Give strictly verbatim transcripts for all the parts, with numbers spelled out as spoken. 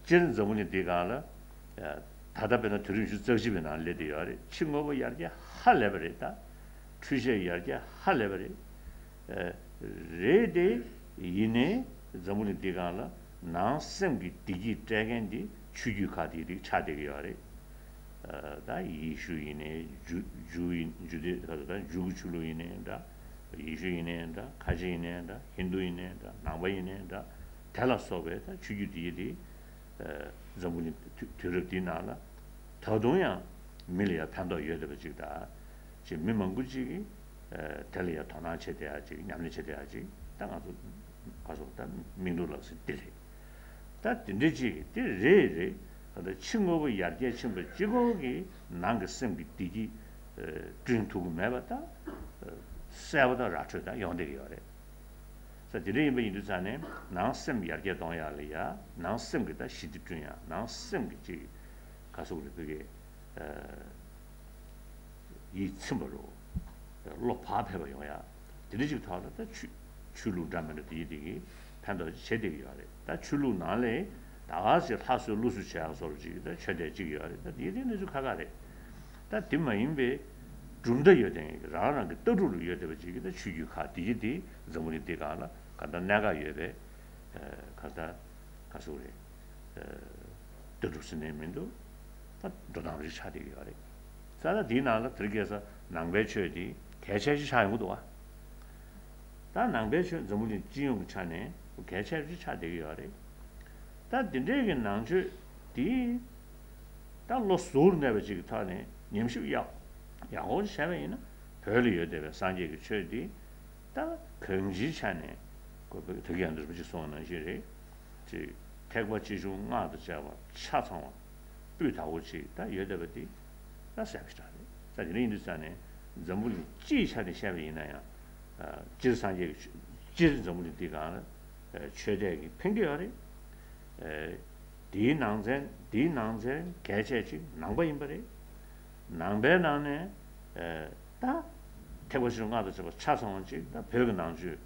སྤྱིར་འཛམ་བུ་གླིང་འདིའི་སྒང་ལ། ད་ལྟ་དཔེར་ན་དུས་རིམ་ཉི་ཤུ་རྩ་གཅིག་པའི་ནང་སླེབས་བསྡད་ཡོད་རེད། ཕྱི་དངོས་པོ་ཡར་རྒྱས་ཧ་ལས་པ་རེད། ད་འཕྲུལ་ཆས་ཡར་རྒྱས་ཧ་ལས་པ་རེད། རེད་དེ། ཡིན་ནའི་འཛམ་བུ་གླིང་འདིའི་སྒང་ལ་ནང་སེམས་ཀྱི་བདེ་སྐྱིད་སྤྲད་མཁན་དེ་ཆོས་བརྒྱུད་ཁག་དེ་རིགས་ཆགས་བསྡད་ཀྱི་ཡོད་རེད། ད་ཡེ་ཤུ་ཡིན་ནའི་ཇུ་ཇུ་ཡིན་ཇུ་དེ་ད་ད་ཇུའུ་གི་ཆོས་ལུགས་ཡིན་ནའི་འདྲ། ཡེ་ཤུ་ཡིན་ནའི་འདྲ། ཁ་ཆེ་ཡིན་ནའི་འདྲ། ཧིན་དུ་ཡིན་ནའི་འདྲ། ནང་པ་ཡིན་ནའི་འདྲ། དེ་ལ་སོགས་པའི་ད་ཆོས་བརྒྱུད་དེ་ཡི་དེ། འཛམ་བུ་གླིང་དུས་དུས་རབས་འདིའི་ནང་ལ་ད་དུང་ཡང་མི་ལ་ཡང་ཕན་ཐོགས་ཡོད་བསྡད་པ་ཅིག་དང་། ཅིག་མི་མང་པོ་ཅིག་གིས་དེ་ལ་ཡང་དོ་སྣང་བྱེད་བསྡད་ཡ་ཅིག་ཉམས་ལེན་བྱེད་བསྡད་ཡ་ཅིག་ད་ང་ཚོ་ག་སོགས་ད་མིག་འདུག་ལག་ཟིན་འདི་རེད། ད་དེ་འདྲ་ཅིག་དེ་རེད་རེད། ད་ལྟ་ཕྱི་དངོས་པོ་ཡར་རྒྱས་ཕྱིན་པ་གཅིག་པོ་གིས་ནང་གི་སེམས་ཀྱི་བདེ་སྐྱིད་བསྐྲུན་ཐུབ་ཀྱི་མེད་པ་ད་གསལ་པོ་དང་ར་འཕྲོད་ད་ཡོང་བསྡད་ཀྱི་ཡོད་རེད། ས་དེ་འདྲ་ཡིན་པ་ཡིན་དུས་ཙང་ནས་ནང་སེམས་ཡར་རྒྱས་གཏོང་ཡག་ལ་ཡ་ནང་སེམས་ཀྱི་ད་ཞི་བདེ་བསྐྲུན་ཡག་ནང་སེམས་ཀྱི་ཅིག་ག་སོགས་རེད་བོད་ཀྱི་ཡིད་ཚིམ་པ་རུ་བློ་བག་ཕེབས་པ་ཡོང་ཡག་དེ་འདྲ་ཅིག་ཐོག་ལ་ད་ཆོས་ཆོས་ལུགས་འདྲ་མི་འདྲ་དེ་ཡི་དེ་གི་ཕན་ཐོགས་བྱེད་བསྡད་ཀྱི་ཡོད་རེད། ད་ཆོས་ལུགས་ནང་ལས་ད་ག་ཟེ་ལྷ་གསོལ་ཀླུ་གསོལ་བྱེད་ཡག་སོགས་ཅིག་ད་ཆོས་དད་ཅིག་ཡོད་རེད། ད་དེ་དེ་གནས་ཚུལ་ཁག་ཁག་རེད། ད་དེ་མ་ཡིན་པའི་གྲུབ་མཐའ་ཡོད་དེ་རང་རང་གི་ལྟ་གྲུབ་ལ་ཡོད་བསྡད་པ་ཅིག་གི་ད་ཆོས་བརྒྱུད་ཁག་དེ་ཡི་དེ་འཛམ་བུ་གླིང་འདི་སྒང་ལ་ག་ད་གནད་འགག་ཡོད་པའི་ག་ད་ག་སོགས་རེད། ལྟ་གྲུབ་ཟེར་ནས་མི་འདུག་ད་འགྲོ་སྟངས་རིགས་ཆགས་བསྡད་ཀྱི་ཡོད་རེད། ས་ད་དེའི་ནང་ལ་དེར་སྐྱེས་ས་ནང་པའི་ཆོས་དེ་གལ་ཆེ་ཤོས་ཆགས་ཡོང་གི་འདུག་བ། ད་ནང་པའི་ཆོས་འཛམ་བུ་གླིང་སྤྱི་ཡོངས་ཀྱི་ཆ་ནས་གལ་ཆེ་ཤོས་ཆགས་བསྡད་ཀྱི་ཡོད་རེད། ད་དེ་འདྲའི་གི་ནང་ཆོས་དེ་ད་བློ་གཟུར་གནས་པ་ཅིག་གི་ཐོག་ནས་ཉམས་ཞིབ་ཡག་ཡག་པོ་བྱས་པ་ཡིན་ན་བོད་ལ་ཡོད་བསྡད་པའི་སངས་རྒྱས་ཀྱི་ཆོས་འདི་ད་གང་ཅིའི་ཆ་ནས་གོ་བོད་ཐུགས་ཀྱི་ཡང་འདུལ་བ་ཅིག་གསུངས་པ་ནང་བཞིན་རེད། ཅིག་ཐེག་པ་ཆེ་ཆུང་སྔགས་དང་བཅས་པ་ཆ་ཚང་བ་སྤུས་དག་པོ་ཅིག་ད་ཡོད་བསྡད་པ་འདི་ད་གསལ་པོ་ཞེ་དྲག་རེད། ད་དེ་འདྲ་ཡིན་དུས་ཙང་ནས་འཛམ་བུ་གླིང་སྤྱིའི་ཆ་ནས་བཤད་པ་ཡིན་ན་ཡང་སྤྱིར་སངས་རྒྱས་ཀྱི་ཆོས་སྤྱིར་འཛམ་བུ་གླིང་འདི་སྒང་ལ་ཆོས་དད་ཀྱི་ཕན་གྱི་ཡོད་རེད། དེའི་ནང་ཚན་དེའི་ནང་ཚན་གལ་ཆེ་ཅིག་ནང་པ་ཡིན་པ་རེད། ནང་པའི་ནང་ནས་ད་ཐེག་པ་ཆེ་ཆུང་སྔགས་དང་བཅས་པ་ཆ་ཚང་བ་ཅིག་ད་བོད་ཀྱི་ནང་ཆོས་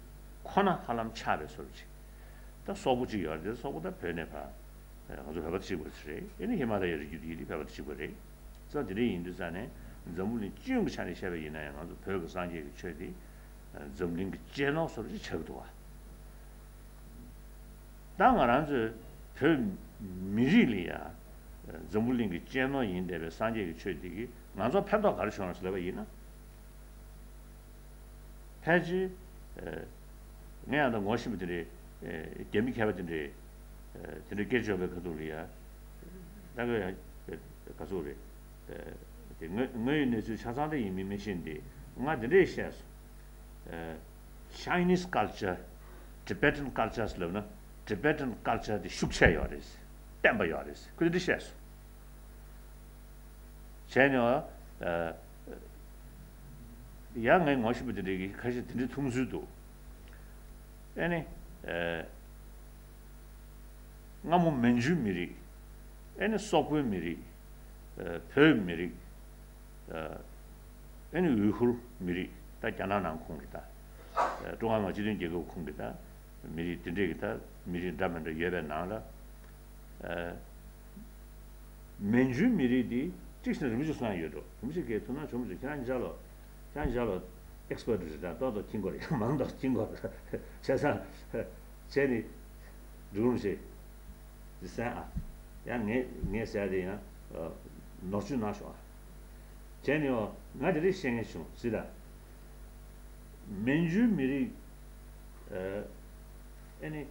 ཁོ་ན་ཧ་ལམ་ཆགས་པའི་བཟོ་འདྲ་ཅིག་ད་སོག་པོ་ཅིག་ཡོད་རེད། དེ་སོག་པོ་ད་བོད་ནས་ཕར་ང་ཚོ་བོད་པ་གཅིག་པ་ཅིག་རེད། ཨེ་ནི་ཧི་མ་ལ་ཡའི་རི་རྒྱུད་དེ་ཡིན་དེ་བོད་པ་གཅིག་པ་རེད། ཙང་དེ་འདྲ་ཡིན་དུས་ཙང་ནས་འཛམ་བུ་གླིང་སྤྱི་ཡོངས་ཀྱི་ཆ་ནས་བཤད་པ་ཡིན་ན་ཡང་ང་ཚོ་བོད་ཀྱི་སངས་རྒྱས་ཀྱི་ཆོས་དེ་འཛམ་གླིང་གི་གཅེས་ནོར་བཟོ་འདྲ་ཅིག་ཆགས་ཀྱི་འདུག་བ། ད་ང་རང་ཚོའི་བོད་མི་རིགས་ལ་ཡ་འཛམ་བུ་གླིང་གི་གཅེས་ནོར་ཡིན་བསྡད་པའི་སངས་རྒྱས་ཀྱི་ཆོས་འདི་གིས་ང་ཚོར་ཕན་ཐོགས་ག་རེ་བྱུང་ལ་ཟེར་ལབ་པ་ཡིན་ན། ཕལ་ཆེར་ངས་ཡང་ད་ངོ་ཤེས་པ་དེ་འདྲའི་རྒྱ་མི་མཁས་པ་དེ་འདྲའི་དེ་འདྲའི་སྐད་ཆ་བཤད་པའི་ཁ་ཐུག་ལ་ཡ་ད་ག་ཡ་ག་ཚོད་རེད། དེ་དངོས་དངོས་ཡོད་གནས་ཚུལ་ཆ་ཚང་དེ་ཡིན་མིན་མི་ཤེས་ཏེ་ང་དེ་འདྲས་བཤད་སོང་། Chinese culture, Tibetan cultures ལབ་ན་Tibetan culture དེ་ཤུགས་ཆེ་ཡོད་རེད། བརྟན་པ་ཡོད་རེད། ཁོས་འདི་བཤད་སོང་། བྱས་ནས་ཡང་ངས་ངོ་ཤེས་པ་དེ་འདྲའི་ཁ་ཤས་དེ་འདྲའི་མཐོང་ཚུལ་འདུག་ཨེ་ནི། སྔ་མོ་མན་ཇུའི་མི་རིགས། ཨེ་ནི་སོག་པོའི་མི་རིགས། བོད་མི་རིགས། ཨེ་ནི་ཝི་ཧུར་མི་རིགས་ད་རྒྱ་ནག་ནང་ཁོངས་ཀྱི་ད། ཀྲུང་ཧྭ་མི་དམངས་སྤྱི་མཐུན་རྒྱལ་ཁབ་ཁོངས་ཀྱི་ད་མི་རིགས་དེ་འདྲས་ཀྱི་ད་མི་རིགས་འདྲ་མི་འདྲ་ཡོད་པའི་ནང་ལ། མན་ཇུའི་མི་རིགས་འདི་གཅིག་བྱས་ན་རིན་པོ་ཆེ་གསུང་ཡ་ཡོད་འགྲོ། རིན་པོ་ཆེ་གས་ཐུགས་སྣང་བྱུང་མི་འདུག་ཁྱེད་རང་ཅག་ལོ། ཁྱེད་རང་ཅག་ལོ་ཨེགས་པར་ཊི་རེད་ད། ཏོག་ཏོག་མཁྱེན་གྱི་རེད། མང་ཏོག་མཁྱེན་གྱི་རེད། བྱས་ཙང་བྱས་ནི་འགྲིག་རུང་ཞེས་ཟེར་ཨ། ཡང་ངས་ངས་ཟེར་ཡ་དེ་ཡང་ནོར་བཅོས་གནང་ཤོག་ཨ། བྱས་ནི་ཨོ་ང་དེ་རིགས་བཤད་མཁན་བྱུང་ཟེར་ད། མན་ཇུའི་མི་རིགས་ཨ་ནི་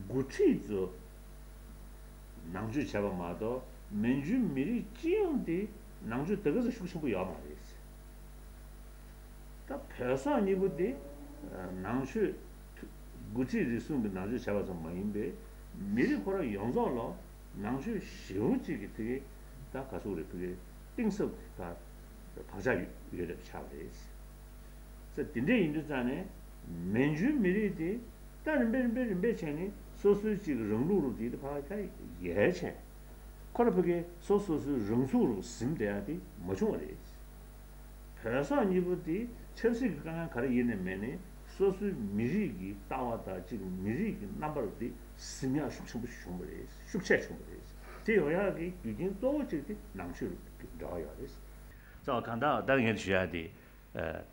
འགོ་ཁྲིད་ཚོ་ནང་ཆོས་བྱས་པ་མ་གཏོགས་མན་ཇུའི་མི་རིགས་སྤྱི་ཡོངས་དེ་ནང་ཆོས་དེ་ག་ཚོད་ཤུགས་ཆེན་པོ་ཡོད་མ་རེད། ད་བོད་སོག་གཉིས་པོ་དེ་ནང་ཆོས་འགོ་ཁྲིད་རེ་ཟུང་གི་ནང་ཆོས་བྱས་པ་ཙམ་མ་ཡིན་པའི་མི་རིགས་ཁོ་རང་ཡོངས་རྫོགས་ལ་ནང་ཆོས་ཞེ་པོ་ཅིག་གི་ཕ་གི་ད་ག་ཟེར་དགོས་རེད། ཕ་གི་གཏིང་ཟབ་ད་བག་ཆགས་ཡོད་རེད་ཆགས་པ་རེད། ཙང་དེ་འདྲས་ཡིན་དུས་ཙང་ནས་མན་ཇུའི་མི་རིགས་དེ་ད་རིམ་པས་རིམ་པས་རིམ་པས་བྱས་ནས་སོ་སོའི་ཅིག་རང་ལུགས་རུ་དེ་ཕར་ཁ་ཡལ་བྱས། ཁོ་ར་ཕ་གི་སོ་སོ་སོའི་རང་ཚུགས་རུ་ཟིན་བསྡད་ཡ་དེ་མ་བྱུང་བ་རེད། བོད་སོག་གཉིས་པོ་དེ་ཆབ་སྲིད་ཀྱི་དཀའ་ངལ་ག་རེ་ཡིན་ནའི་མེད་ནའི་སོ་སོའི་མི་རིགས་ཀྱི་ལྟ་བ་དང་ཅིག་མི་རིགས་ཀྱི་རྣམ་པ་རུ་དེ་ ཟིན་ཡག་ཤུགས་ཆེན་པོ་ཞིག་བྱུང་བ་རེད། ཤུགས་ཆེ་བྱུང་བ་རེད། དེ་ཡོང་ཡག་གི་རྒྱུ་རྐྱེན་གཙོ་བོ་གཅིག་དེ་ནང་ཆོས་ཀྱི་འབྲེལ་བ་ཡོད་རེད། རྩ་བ་གང་ལྟར་ད་ངས་ཞུ་ཡག་དེ། ཨ།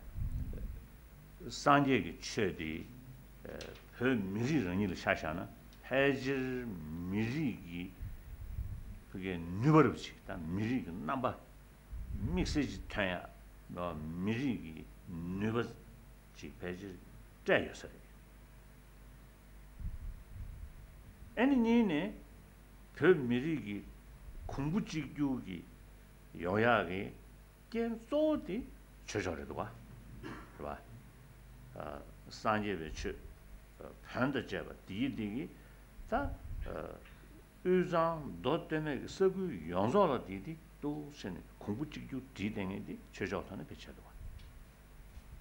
སངས་རྒྱས་ཀྱི་ཆོས་དེ། ཨ། བོད་མི་རིགས་རང་ཉིད་ལ་ཆ་བཞག་ན་ཕལ་ཆེར་མི་རིགས་ཀྱི་ཕ་གིའི་ནུས་པ་རུ་ཅིག་དང་མི་རིགས་ཀྱི་རྣམ་པ་དམིགས་བསལ་ཅིག་ཐོན་ཡག་ནོ། མི་རིགས་ཀྱི་ནུས་པ་ཅིག་ཕལ་ཆེར་སྤྲད་ཡོད་ས་རེད། ཨ་ནི་གཉིས་ནས་བོད་མི་རིགས་ཀྱི་གོང་བུ་གཅིག་གྱུར་གྱི་ཡོང་ཡག་གི་རྐྱེན་གཙོ་བོ་དེ་ཆོས་ཕྱོགས་རེད་འདུག་བ། རེད་བ། ཨ། སངས་རྒྱས་པའི་ཆོས། ཨ། བོན་དང་བཅས་པ་དེའི་དེ་གི་ད། ཨ། དབུས་གཙང་མདོ་སྟོད་སྨད་ཀྱི་ས་ཁུལ་ཡོངས་རྫོགས་ལ་དེ་དེ་ཏོག་ཙམ་ནས་གོང་བུ་གཅིག་གྱུར་དེའི་སྟེང་ནས་དེ་ཆོས་ཕྱོགས་ཐོག་ནས་ཕལ་ཆེར་འདུག་བ།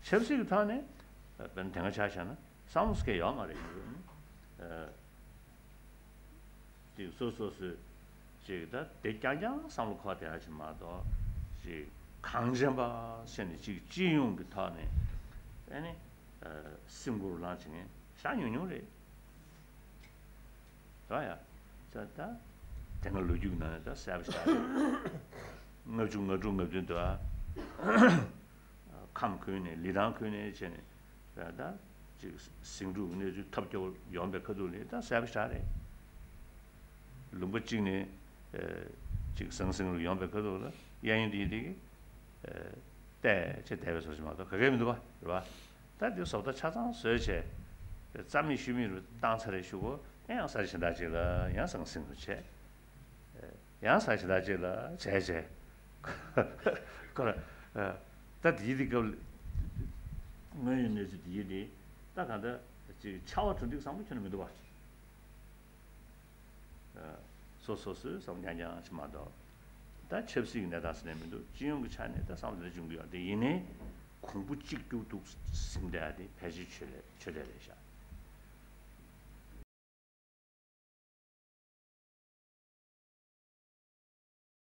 ཆབ་སྲིད་ཀྱི་ཐོག་ནས། ཨ། དཔེར་ན་དེ་སྔ་ཆ་བཞག་ན་བསམ་བློ་སྐྱེ་ཡོད་མ་རེད། ཨ། ཅིག་སོ་སོ་སོས་ཅིག་ད་དེ་རྐྱང་རྐྱང་བསམ་བློ་འཁོར་བསྡད་ཡག་ཅིག་མ་གཏོགས། ཅིག་གངས་ཅན་པ་ཟེར་ནས་ཅིག་སྤྱི་ཡོངས་ཀྱི་ཐོག་ནས་ཨ་ནི། ཨ། སེམས་ཁུར་ལངས་བྱེད་མཁན་ཞེ་དྲག་ཉུང་ཉུང་རེད། རེད་ཡ། ད་ད་དེ་སྔ་ལོ་རྒྱུས་ཀྱི་ནང་ནས་ད་གསལ་པོ་ཞེ་དྲག་རེད། ལྔ་བཅུ་ང་དྲུག་ང་བདུན་དུ། ཨ། ཁམས་ཁུལ་ནས་ལི་ཐང་ཁུལ་ནས་བྱས་ནས་རེད། ད་ཅིག་ཟིང་འཁྲུག་གནས་ཚུལ་ཐབས་སྐྱོ་པོ་ཡོང་པའི་ཁ་ཐུག་ནས་ད་གསལ་པོ་ཞེ་དྲག་རེད། ལུང་པ་གཅིག་ནས། ཨ། ཅིག་ཟང་ཟིང་རུ་ཡོང་པའི་ཁ་ཐུག་ལ་གཡས་གཡོན་དེ་དེ་གི། ཨ། བལྟས་བྱས་བསྡད་པའི་བཟོ་ཞིག་མ་གཏོགས་ག་གེ་མི་འདུག་པ། རེད་པ། ད་དེ་བཟོ་ལྟ་ཆ་ཚང་བཟོས་བྱས། རྩ་མེད་ཤུལ་མེད་རུ་བཏང་ཚར་རེ་ཞུ་གོ། ཡང་ས་ཞིག་ད་ཅིག་ལ་ཡང་ཟང་ཟིང་རུ་བྱས། ཡང་ས་ཞིག་ད་ཅིག་ལ་བྱས་བྱས། ཁོ་ལ། ཨ། ད་དེའི་དེ་སྐབས་དངོས་ཡོད་གནས་ཚུལ་དེའི་དེ་ད་གང་ལྟར་ཅིག་ཆར་པ་གྲུ་འདེགས་བཟང་པོ་ཁྱོན་ནས་མི་འདུག་པ། ཨ། སོ་སོ་སོའི་བསམ་རྐྱང་རྐྱང་ཞིག་མ་གཏོགས། ད་ཆབ་སྲིད་ཀྱི་གནས་སྟངས་ཟེར་ནས་མི་འདུག་སྤྱི་ཡོངས་ཀྱི་ཆ་ནས་ད་བསམ་བློ་འདི་འདྲ་བྱུང་གི་ཡོད་དེ། ཡིན་ནའི་གོང་བུ་གཅིག་གྱུར་འདུག་ཟིན་བསྡད་ཡ་དེ་ཕལ་ཆེར་ཆོས་ལས་ཆོས་ལས་རེད་ཤག